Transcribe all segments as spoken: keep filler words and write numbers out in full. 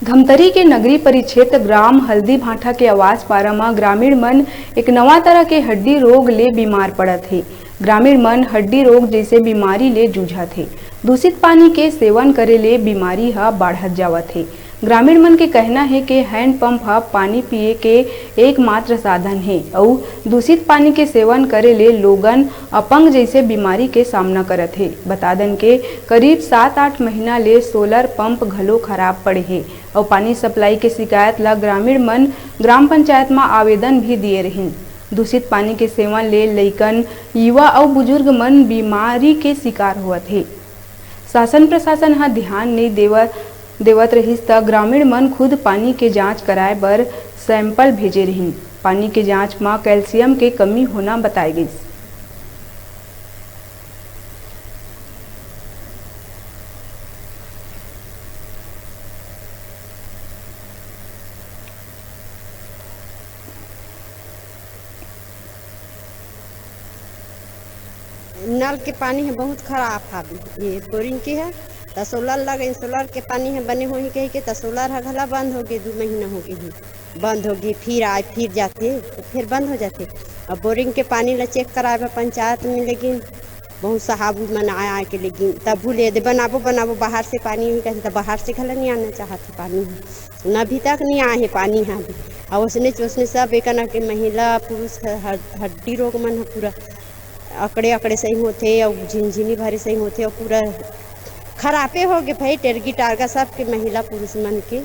धमतरी के नगरी परिक्षेत्र ग्राम हल्दी भाटा के आवास पारा म ग्रामीण मन एक नवा तरह के हड्डी रोग ले बीमार पड़त हे। ग्रामीण मन हड्डी रोग जैसे बीमारी ले जूझत हे। दूषित पानी के सेवन करे ले बीमारी ह बाढ़त जावत हे। ग्रामीण मन के कहना हे के हैंडपंप ह पानी पिए के एकमात्र साधन हे अउ दूषित पानी के सेवन करे ले लोगन अपंग जैसे बीमारी के सामना करत हे। बता दन के करीब सात आठ महीना ले सोलर पंप घलो खराब पड़े हे अउ पानी सप्लाई के शिकायत ल ग्रामीण मन ग्राम पंचायत म आवेदन भी दिए रहिन। दूषित पानी के सेवन ले लइकन, युवा अउ बुजुर्ग मन बीमारी के शिकार होवत हे। शासन प्रशासन ह ध्यान नइ देवत, देवत रहिस त ग्रामीण मन खुद पानी के जांच कराए बर सैंपल भेजे रहिन। पानी के जांच म कैल्शियम के कमी होना बताए गइस। नल के पानी ह बहुत खराब हावे, ये बोरिंग के ह। त सोलर लगे, सोलर के पानी ह बने होही कहिके त सोलर ह घला बंद हो गे, दू महीना हो गे ही बंद हो गे, फिर आए फिर जाथे, त फिर बंद हो जाथे। अब बोरिंग के पानी ला चेक कराए बर पंचायत में लेकिन बहुत साहब मन आए आए के लेकिन तब ले दे बनाबो बनाबो बाहर से पानी नहीं कहते, त बाहर से घला नहीं आना चाहत हे पानी ह। न अभी तक नहीं आए हे पानी ह अभी। अउ ओसने ओसने सब एकन के महिला पुरुष ह-, ह-, हड्डी रोग मन ह पूरा अकड़े अकड़े सही होथे अउ झिनझिनी भरे सही होथे अउ पूरा खराबे हो गे भाई, टेरगी टारगा सबके महिला पुरुष मन के।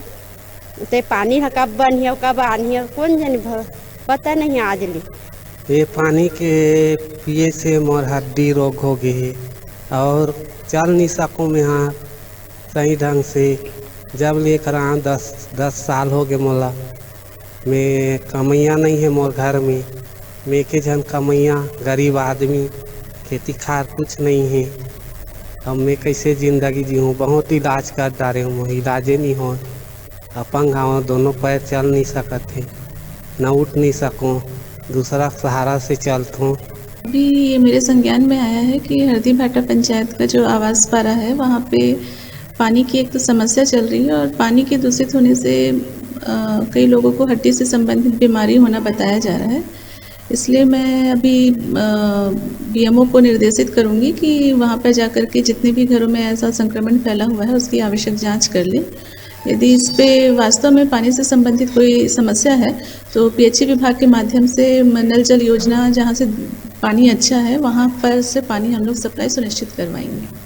ते पानी ह कब बनही अउ कब आनही अउ कोन जनी भ-, पता नहीं आज ले। ये पानी के पिए से मोर हड्डी रोग हो गे हे अउ चल नहीं सकूँ मैं ह सही ढंग से। जब ले करा दस, दस साल हो गे मोला। मैं कमइया नहीं हे मोर घर में, मैं एके झन कमइया गरीब आदमी, खेती खार कुछ नहीं हे। अब मैं कैसे जिंदगी जीहूँ? बहुत इलाज कर डारे हूँ, मोर इलाजे नहीं हो। अपंग हवं, दोनों पैर चल नहीं सकत हे, न उठ नहीं सकूँ, दूसरा सहारा से चलथूँ। अभी ये मेरे संज्ञान में आया है कि हरदी भाटा पंचायत का जो आवास पारा है, वहाँ पे पानी की एक तो समस्या चल रही है और पानी के दूषित होने से, अ, कई लोगों को हड्डी से संबंधित बीमारी होना बताया जा रहा है। इसलिए मैं अभी, अ, बीएमओ को निर्देशित करूँगी कि वहाँ पर जाकर के जितने भी घरों में ऐसा संक्रमण फैला हुआ है, उसकी आवश्यक जांच कर लें। यदि इस पे वास्तव में पानी से संबंधित कोई समस्या है, तो पीएचई विभाग के माध्यम से म-, नल जल योजना, जहाँ से पानी अच्छा है, वहाँ पर से पानी हम लोग सप्लाई सुनिश्चित करवाएंगे।